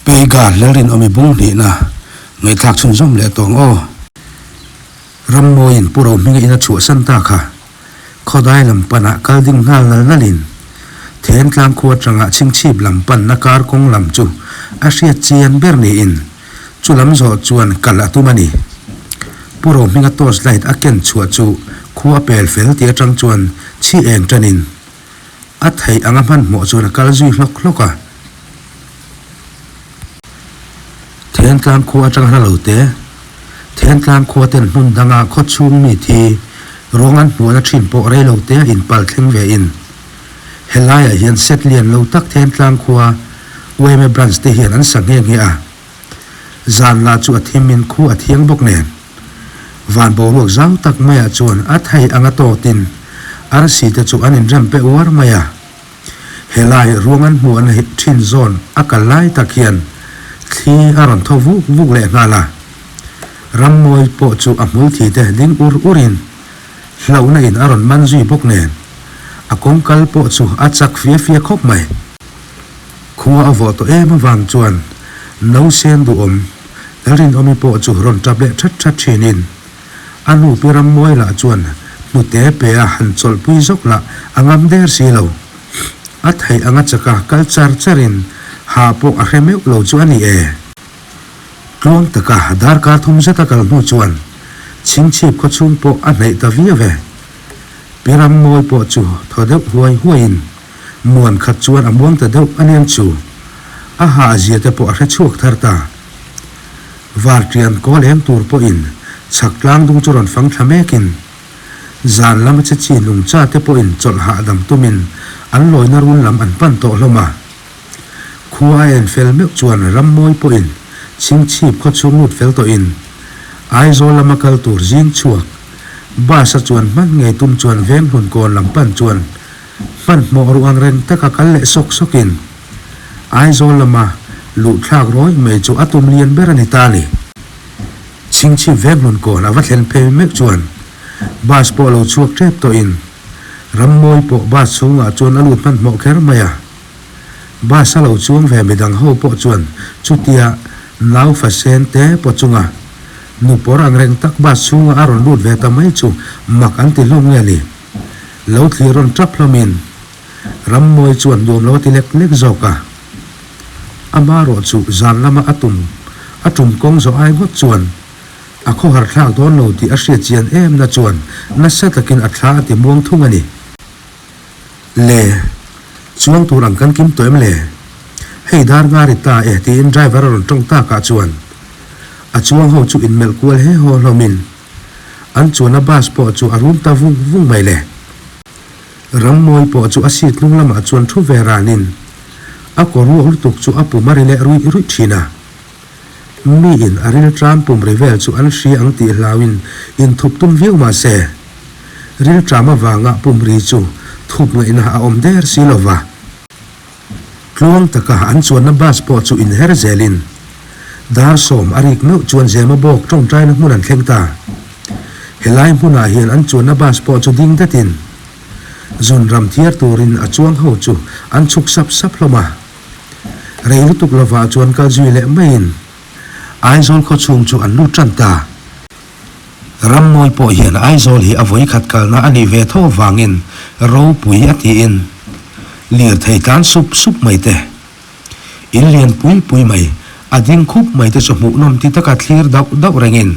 Peiga Lalrinawmi bung hnihna ngaihthlak chhunzawm leh tawng aw. Rammawiin Pu Rohminga in a chhuahsan ta kha khawdai lam panah kal ding nghal nal nalin Thentlang khua atanga chhingchhip lam panna kar kawng lam chu a hriat chian ber niin chu lam zawh chuan kal a tum a ni. Pu Rohminga torch light a ken chhuah chu khua a pel fel tih atang chuan chhi eng tanin a theih anga hmanhmawh chuan a kal zui hlawk hlawk a. Thentlang khua atanga hla lo te, Thentlang khua ten hmun danga khaw chhung mi thi ruang an hmuhna thin pawh rei lo te a inpal thleng ve in. Helaiah hian set lian lo tak Thentlang khua yma branch te hian an sa nghe nghe a. Zan lah chu a thim in khu a thiang bawk nen. Van boruak zau tak maiah chuan a thei anga tawtin arsi te chu an inrem pe uar mai a. Helai ruang an hmuh an thin zawn a kal lai tak hian thli a rawn thaw vuk vuk leh nghal a. Rammawi pawh chu a hmul thi te ding ur ur in hlauhna in a rawn man zui bawk nen a kawng kal pawh chu a chak fia fia khawp mai. Khua a vawh tawh em avang chuan no sen duhawm Lalrinawmi pawh chu rawn tap leh that that thin in A nu Pi Rammawi lah chuan hnute pe a han chawlhpui zawk lah a ngam der si lo. A theih anga chaka kal char charin ha pawh a hre meuh lo chu a ni e. Tluang taka darkar thum zeta kal hnu chuan chhingchhip khawchhung pawh a hnaih ta viau e. Pi Rammawi pawh chu thaw deuh huai huaiin muan khat chuan a muang ta deuh a nen chu a hah zia te pawh a hre chhuak thar ta. Varṭian kawl eng tur pawhin chhak tlang dung chu rawn fang thla mekin zan lama che chi nungcha te pawhin chawlh hahdam tumin an lawina run lam an pan tawh hlawm a. Khua a en fel meuh chuan rammawi pawhin chhingchhip khaw chhung lut fel tawhin Aizawl lama kal tur zing chhuak bus a chuan hman ngei tum chuan Venghlun kawn lam pan chuan hmanhmawh ruh ang reng taka kal leh sawk sawkin Aizawl lama luh thlak rawih mai chu a tum lian ber a ni ta ni. Chhingchhip Venghlun kawn a va thlen phei meuh chuan bus pawh lo chhuak tep tawhin Rammawi pawh bus chhungah chuan a lut hmanhmawh kher mai a. Bus a lo chuang ve midang ho pawh chuan chutia naufa sen te pawh chunga nu pawr ang reng tak bus chhunga a rawn lut ve ta mai chu mak an ti hlawm nge ni. Lo thlir rawn tap hlawmin Rammawi chuan nuam lo a ti lek lek zawk a. Amarawh chu zan lama a tum a tum kawng zawh ai ngawt chuan a khawhar thlak dawn lo tih a hriat chian em na chuan nasa takin a thla a ti muang thung a ni. Le, chuang tur ang kan kim tawh em le? Hei dar nga ri ta e tiin driver a rawn tawng takah chuan a chuang ho chu inmelh kual he haw hlawmin an chuanna bus pawh chu a rum ta vung vung mai le. Rammawi pawh chu a seat hnung lamah chuan thu ve ranin a kaw ruak lutuk chu a pum a ri leh ruih ruih thin a. Miin a ril tram pum ri vel chu an hria ang tih hlauin inthup tum viau mah se, ril tram avanga pum ri chu thup ngaihna a awm der si lo va. Tluang taka an chuanna bus pawh chu inher zelin dar sawm a rik meuh chuan Zema bawk tawngtaina hmun an thleng ta. Helai hmunah hian an chuanna bus pawh chu ding datin zun ram thiar turin a chuang ho chu an chhuk sap sap hlawm a. Rei lutuk lovah chuan kal zui leh maiin Aizawl khawchhung chu an lut tan ta. Rammawi pawh hian Aizawl hi a vawikhat kalna a nih ve tho avangin ropui a tiin lirthei tlan sup sup mai te, in lian pui pui mai, a ding khup mai te chu hmuhnawm ti taka thlir dauh dauh rengin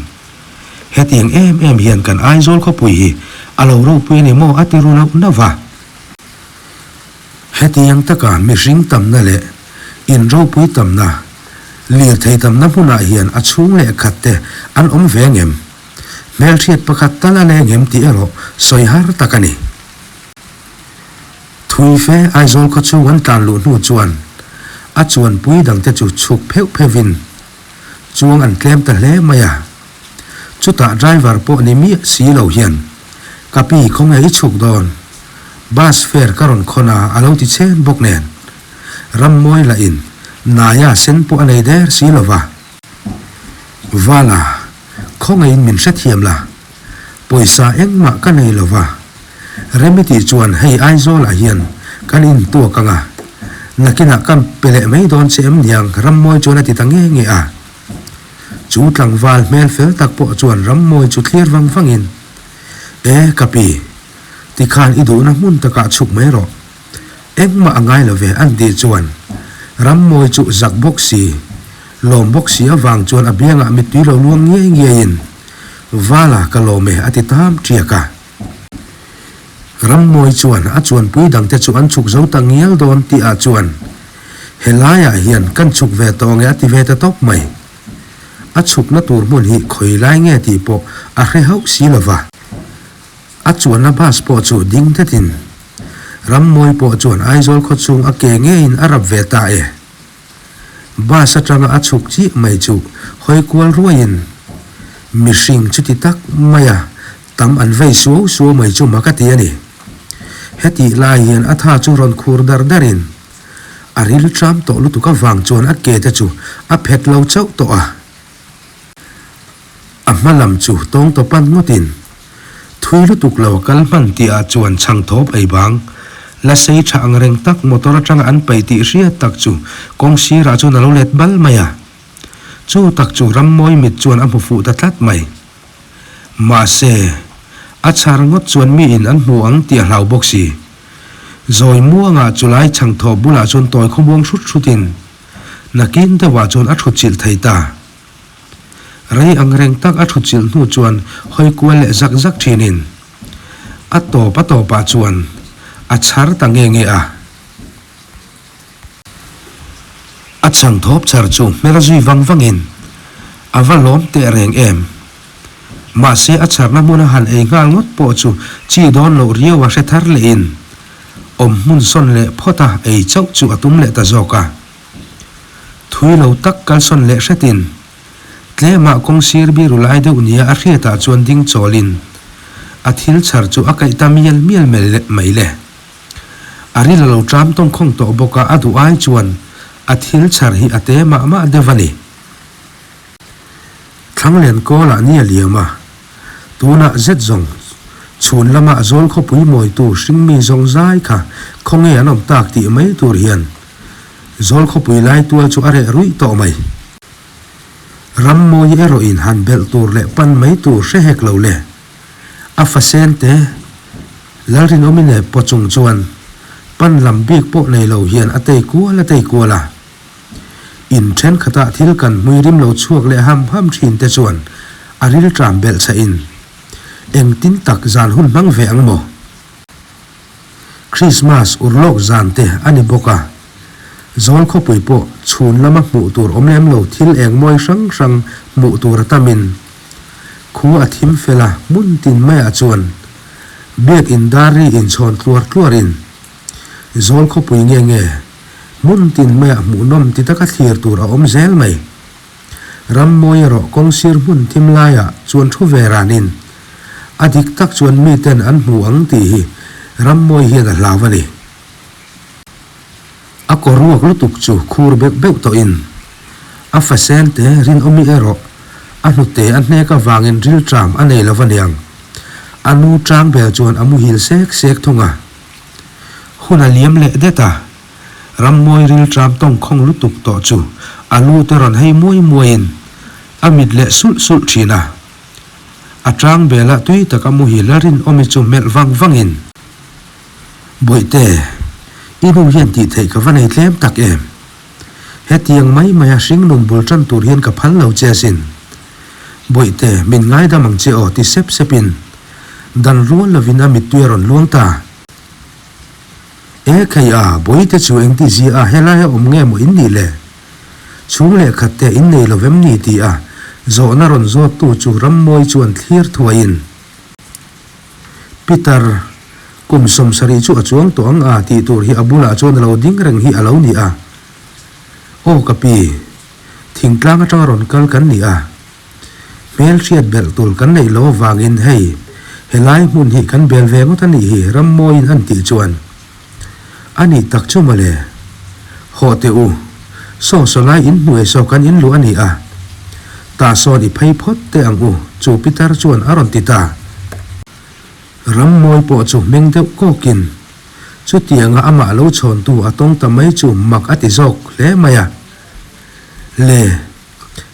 hetiang em em hian kan Aizawl khawpui hi a lo ropui a ni maw a ti ru nauh nauh va. Hetiang taka mihring tamna leh in ropui tamna, lirthei tamna hmunah hian a chhung leh khat te an awm ve ngem? Hmelhriat pakhat tal a leng em tih erawh sawi har tak a ni. Thui fe Aizawl khawchhung an tlan luh hnu chuan a chuanpui dangte chu chhuk pheuh pheuhin chuang an tlem ta hle mai a. Chutah driver pawh ni miah si lo hian, Ka pi khawnge i chhuk dawn? Bus fare ka rawn khawn a a lo ti chen bawk nen. Rammawi lah in Naya sen pawh a nei der si lo va. Vala, khawnge in min hrethiam la? Pawisa engmah ka nei lo va. Remi tih chuan hei Aizawl ah hian kan in tuak ang a. Nakinah kan pe leh mai dawn che em niang Rammawi chuan a ti ta nge nge a. Chu tlangval hmel fel tak pawh chuan Rammawi chu thlir vang vangin, E ka pi, tikhan i duhna hmun takah chhuk mai rawh. Engmah a ngai lo ve an tih chuan Rammawi chu zak bawk si, lawm bawk si avang chuan a biangah mittui lo luang ngiai ngiaiin, Vala ka lawm e a ti tam ṭiak a. Rammawi chuan a chuanpui dangte chu an chhuk zo ta ngial dawn tih ah chuan helaiah hian kan chhuk ve tawh ange a ti ve ta tawp mai. A chhukna tur hmun hi khawi lai nge tih pawh a hre hauh si lo va. A chuanna bus pawh chu ding datin Rammawi pawh chuan Aizawl khawchhung a ke ngeiin a rap ve ta e. Bus atanga a chhuk chiah mai chu hawi kual ruaiin mihring chuti tak maia tam an vei suau suau mai chu mak a ti a ni. Hetih lai hian a tha chu rawn khur dar darin a ril tram tawh lutuk avang chuan a ke te chu a phet lo chauh tawh a. A hma lam chu tawng tawpan ngawtin thui lutuk lo a kal hman tih ah chuan chhang thawp ei bang la sei tha ang reng tak motor atanga an paih tih hriat tak chu kawng sirah chuan a lo let bal mai a. Chu tak chu Rammawi mit chuan a hmu fuh ta tlat mai. Mahse, a chhar ngawt chuan mi in an hmu ang tih a hlau bawk si. Zawi muangah chulai chhang thawp bulah chuan tawi khawmuang hrut hrutin nakin deuhah chuan a thut chilh thei ta. Rei ang reng tak a thut chilh hnu chuan hawi kual leh zak zak thinin a tawp a tawpah chuan a chhar ta nge nge a. A chhang thawp chhar chu hmer zui vang vangin a va lawm teh reng em. Mahse a chharna hmuna han ei nghal ngawt pawh chu chi dawn loh riau a hre thar lehin awm hmun sawn leh phawt a ei chauh chu a tum leh ta zawk a. Thui lo tak kalsawn leh hretin tlemah kawng sir biru lai deuh nia a hriatah chuan ding chawlin a thil chhar chu a kaih ta mial mial mai le. A ril a lo ṭam tawngkhawng tawh bawk a, a duh ai chuan a thil chhar hi a te mah mah deuh a ni. Thlanglen kawlah ni a liam a, tunah zet zawng chhun lama zawl khawpui mawitu hringmi zawng zai kha khawnge an awm tak tih mai tur hian zawl khawpui lai tual chu a reh ruih tawh mai. Rammawi erawhin han belh tur leh pan mai tur hre hek lo le. A fasen te Lalrinawmi leh paw chung chuan pan lam bik pawh nei lo hian a tei kual a tei kual a. In thenkhatah thil kan hmui rim lo chhuak leh ham ham thin te chuan a rilṭam belh chah in engtin tak zan hun hmang ve ang maw? Krismas urlawk zan te a ni bawk a, zawl khawpui pawh chhun lama hmuh tur awm lem lo thil eng mawi hrang hrang hmuh tur a tam in khua a thim fel a, hmun tin maiah chuan biak in dar ri inchhawn tluar tluar in zawl khawpui nge nge hmun tin maiah hmuhnawm ti taka thlir tur a awm zel mai. Rammawi erawh kawng sir hmun thim laiah chuan thu ve ranin a dik tak chuan miten an hmu ang tih hi Rammawi hian a hlau a ni. A kaw ruak lutuk chu khur beuh beuh tawhin a fasen te rinawmi erawh a hnute a hnek avangin rilṭam a nei lo aniang. A nu ṭang bel chuan a muhil sek sek thung a. Hun a liam leh det a. Rammawi rilṭam tawngkhawng lutuk tawh chu a lu te rawn hei muai muaiin a mit leh sulh sulh ṭhin a. A ṭang belah tui taka muhil a rinawmi chu melh vang vangin, Bawihte, i nu hian tih theih ka va nei tlem tak em? Hetiang mai maia hringnun bul ṭan tur hian ka phal lo che asin. Bawihte, min ngaidam ang che aw ti sep sepin dan rual lovin a mittui a rawn luang ta. E khei a, Bawihte chu engti zia a helaia awm nge maw in nih le? Chhung leh khat te in nei lo vem ni ti a zawhna rawn zawttu chu Rammawi chuan thlir thuaiin, Peter, kum 70 chu a chuang tawh ang a tih tur hi a bulah chuan a lo ding reng hi a lo ni a. Aw ka pi, thingtlang atanga rawn kal kan ni a. Hmel hriat belh tur kan neih lo avangin hei, helai hmun hi kan bel ve ngawt a nih hi Rammawiin an tih chuan a nih tak chu mawle. Hawh teh u, saw saw lai in hnuai saw kan in luh a ni a, tah sawn i phei phawt teh ang u chu Pitar chuan a rawn ti ta. Rammawi pawh chu hming deuh kawkin. Chutianga amah lo chhawntu a tawng ta mai chu mak a ti zawk hle mai a. Le,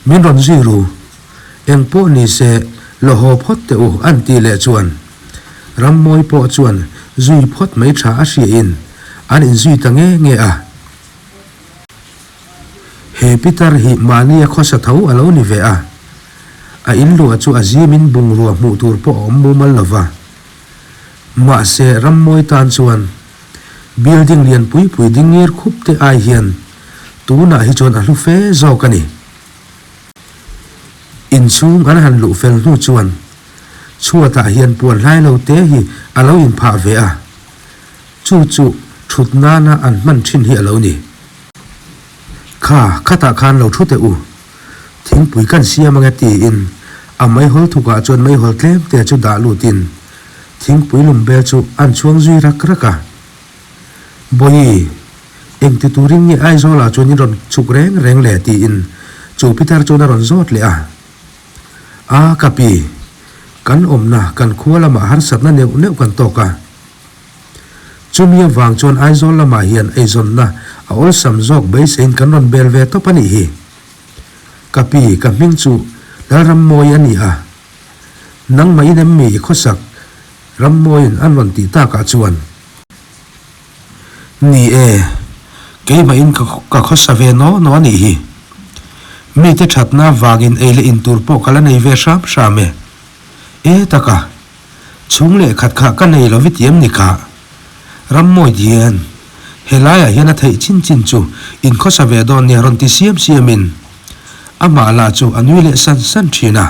min rawn zui ru. Eng pawh ni se, lo haw phawt teh u an tih leh chuan Rammawi pawh chuan zui phawt mai tha a hriain an inzui ta nge nge a. He pitar hi mahnia khawsa tho a lo ni ve a, a inluah chu a zimin bungrua hmuh tur pawh a awm mumal lo va. Mahse Rammawi tan chuan building lian pui pui ding ngir khup te ai hian tunah hi chuan a hlu fe zawk a ni. Inchhung an han luh fel hnu chuan chhuatah hian puan hlai lo te hi a lo inphah ve a, chu chu thut nana an hman thin hi a lo ni. Kha, khatah khan lo thu teh u, thingpui kan siam ange tiin a meihawl thukah chuan meihawl tlem te chu dah lutin thingpui lum bel chu an chhuang zui rak rak a. Bawihi, engti turin nge Aizawlah chuan in rawn chhuk reng reng le tiin chu pitar chuan a rawn zawt leh a. A, ka pi, kan awmna kan khua lamah harsatna neuh neuh kan tawk a. Chumi avang chuan Aizawl lamah hian eizawnna a awlsam zawk beiseiin kan rawn bel ve tawp a nih hi. Ka pi, ka hming chu Lalrammawi a ni a. Nangmah in em mi i khawsak Rammawiin an rawn tih takah chuan. Ni e, keimahin ka khawsa ve naw naw a nih hi. Mite thatna vangin ei leh in tur pawh ka la nei ve hram hram e. E taka, chhung leh khat kha ka nei lo vitiam ni kha. Rammawi dian, helaiah hian a theih chin chin chu in khawsa ve dawn nia rawn ti siam siamin amah lah chu a nui leh san san thin a.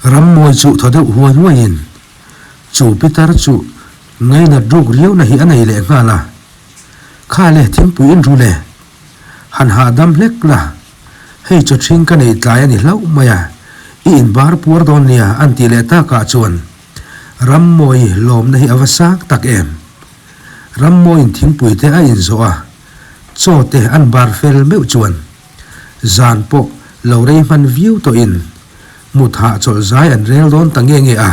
Rammawi chu thaw deuh huai huaiin chu pitar chu ngainat ruk riauna hi a nei leh nghal a, Kha le thingpui in ru le, han hahdam hlek la, hei chaw ṭhing ka nei tlai a ni hlauh mai a, i inbar puar dawn nia an tih leh takah chuan Rammawi lawmna hi a va sang tak em. Rammawiin thingpui te a inzawh a, chaw te an bar fel meuh chuan Zan pawh lo rei hman viau tawhin mut hahchawlh zai an rel dawn ta nge nge a.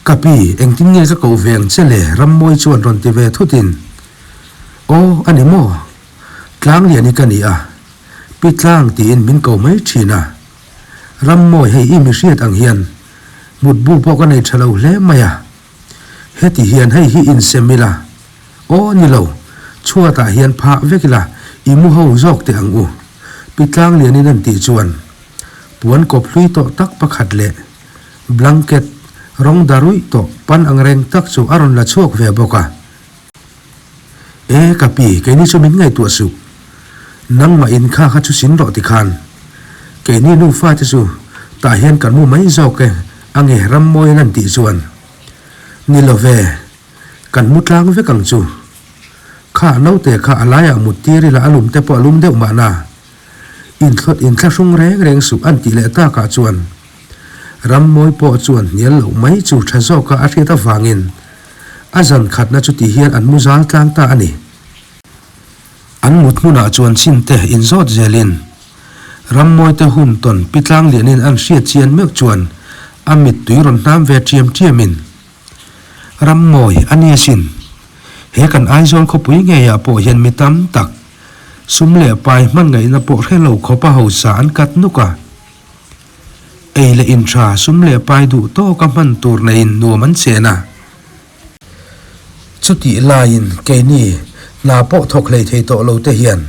Ka pi, engtin nge ka koh ve ang che le? Rammawi chuan rawn ti ve thutin, Aw, a ni maw? Tlangliani ka ni a, Pi Tlang tiin min ko mai thin a. Rammawi hei i mi hriat ang hian mutbu pawh ka nei tha lo hle mai a. Heti hian hei hi insem ila. Aw ni lo, chhuatah hian phah vek ila i mu ho zawk teh ang u. Pi Tlanglianin an tih chuan puan kawp hlui tawh tak pakhat leh blanket rawng daruih tawh pan ang reng tak chu a rawn la chhuak ve bawk a. E ka pi, keini chu min ngaihtuah suh. Nangmah in kha kha chu sin rawh tikhan. Keini nufa te chu tah hian kan mu mai zawk e ange Rammawiin an tih chuan. Ni lo ve. Kan mu tlang vek ang chu. Kha naute kha a laiah mut tir ila a lum te pawh a lum deuh mahna. Inthlawt inthlahrung reng reng suh an tih leh takah chuan Rammawi pawh chuan hnial loh mai chu tha zawka a hriat avangin a zan khatna chu ti hian an mu zal tlang ta a ni. An mut hmunah chuan chinte inzawt zelin Rammawite hun tawn pi tlanglianin an hriat chian meuh chuan a mittui rawn hnam ve ṭiam ṭiamin Rammawi a ni asin. He kan Aizawl khawpui ngeiah pawh hian mi tam tak, sum leh pai hman ngaihna pawh hre lo khawpa hausa an kat nuk a. Ei leh in tha, sum leh pai duh tawka hman tur neiin nuam an chen a. Chutih laiin keini hna pawh thawk hlei thei tawh lo te hian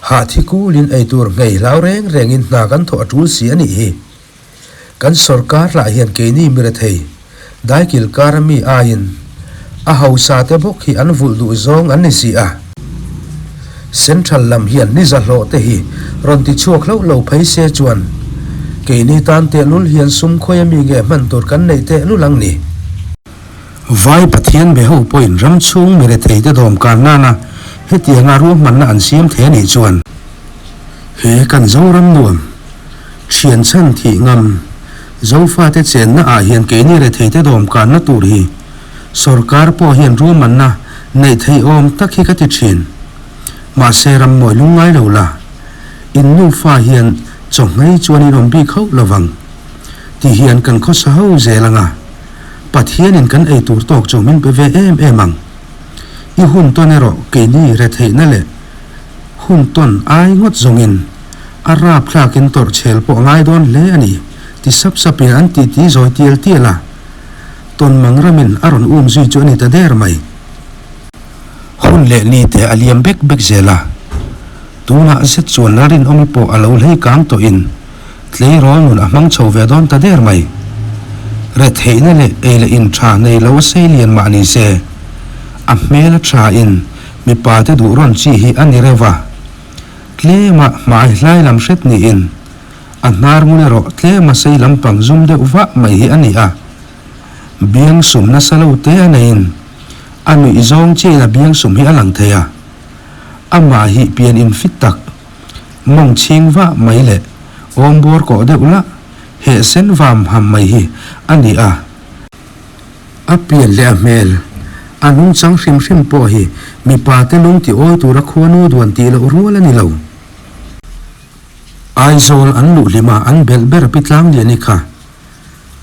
hahthi kulin ei tur nghei hlau reng rengin hna kan thawh a tul si a nih hi. Kan sorkar lah hian keini mirethei, daikil kara mi aiin a hausa te bawk hi an vulh duh zawng an ni si a. Central lam hian ni zahlawh te hi rawn ti chhuak hlauh lo phei se chuan keini tan tehlul hian sum khawi ami nge hman tur kan neih tehlul ang ni. Vai Pathian be ho pawhin ram chhung mirethei te dawmkan nana hetianga ruahmanna an siam thei a nih chuan he kan Zoram nuam Thian chhan thih ngam Zofate chenna ah hian keini rethei te dawmkanna tur hi sawrkar pawh hian ruahmanna neih theih awm tak hi ka ti thin. Mahse rammawi lungngai lo la, in nufa hian chawhmei chuan in awm bik hauh lovang ti hian kan khawsa ho zel anga. Pathianin kan ei tur tawk chu min pe ve em em ang. I hun tawn erawh keini retheihna leh hun tawn ai ngawt zawngin a rapthlakin tawrh chhel pawh a ngai dawn hle a ni, ti sap sapin an titi zawi tial tial a. Tawnmang ramin a rawn um zui chu a ni ta der mai. Hun leh ni te a liam bek bek zel a, tunah zet chuan Lalrinawmi pawh a lo hlei kang tawhin tleirawl nun a hmang chho ve dawn ta der mai. Retheihna leh ei leh in tha nei lo a sei lian mah ni se, a hmel a tha in mipa te duh rawn chi hi a ni reuh a. Tlema hmai hlai lam hret niin a hnar ngun erawh tlema sei lampang zum deuh vah mai hi a ni a. Biang sum nasa lo te a neiin a nuih zawng chiain a biang sum hi a lang thei a. Amah hi pian infit tak, mawng chhing vah mai leh awm bawr kawh deuh lah heh sen vam ham mai hi a ni a. A pian leh a hmel, a nungchang hrim hrim pawh hi mipa te lung ti awi tura khuanu duan tih loh rual a ni lo. Aizawl an luh hlima an belh ber pi Tlangliani kha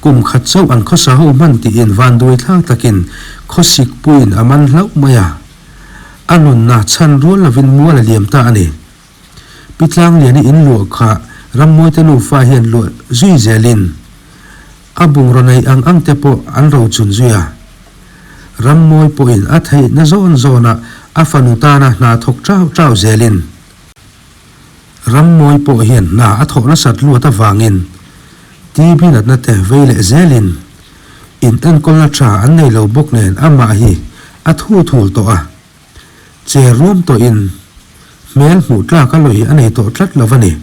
Kum khat chauh an khawsa ho hman tiin vanduai thlak takin khawsik puiin a man hlauh mai a. A nunna chhan rual lovin mual a liam ta a ni. Pi Tlangliani in luah kha Rammawite nufa hian luah zui zelin a bungraw nei ang ang te pawh an rochun zui a. Rammawi pawhin a theihna zawn zawnah a fanu tana hna thawk chau chau zelin. Rammawi pawh hian hna a thawh nasat luat avangin TB natna te vei leh zelin in enkawlna tha an nei lo bawk nen amah hi a thu thul tawh a, che ruam tawhin hmel hmuh tlak a lawi a nei tawh tlat lo a ni.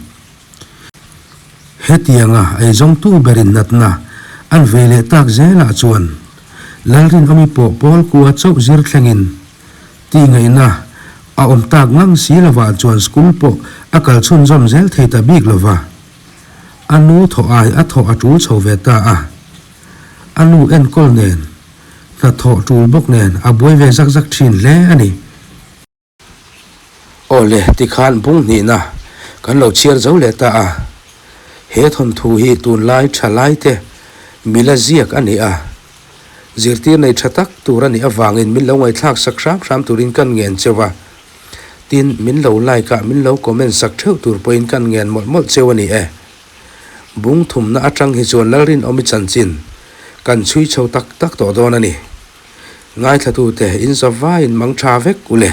Hetianga eizawngtu berin natna an vei leh tak zelah chuan Lalrinawmi pawh pawl kua chauh zir thlengin Tih ngaihna a awm tak ngang si lovah chuan school pawh a kal chhunzawm zel thei ta bik lova. A nu thawh ai a thawh a tul chho ve ta a. A nu enkawl nen, hnathawh tul bawk nen a buai ve zak zak thin hle a ni. Aw le, tikhan bung hnihna kan lo chhiar zo leh ta a. He thawnthu hi tunlai tha laite mila ziak a ni a. Zirtir nei tha tak tur a nih avangin min lo ngaihthlak sak hram hram turin kan ngen cheu a. Tin, min lo like a, min lo comment sak theuh tur pawhin kan ngen mawlh mawlh cheu a ni e. Bung thumna atang hi chuan Lalrinawmi chanchin kan chhui chho tak tak tawh dawn a ni. Ngaithlatute in zavaiin mang tha vek u le.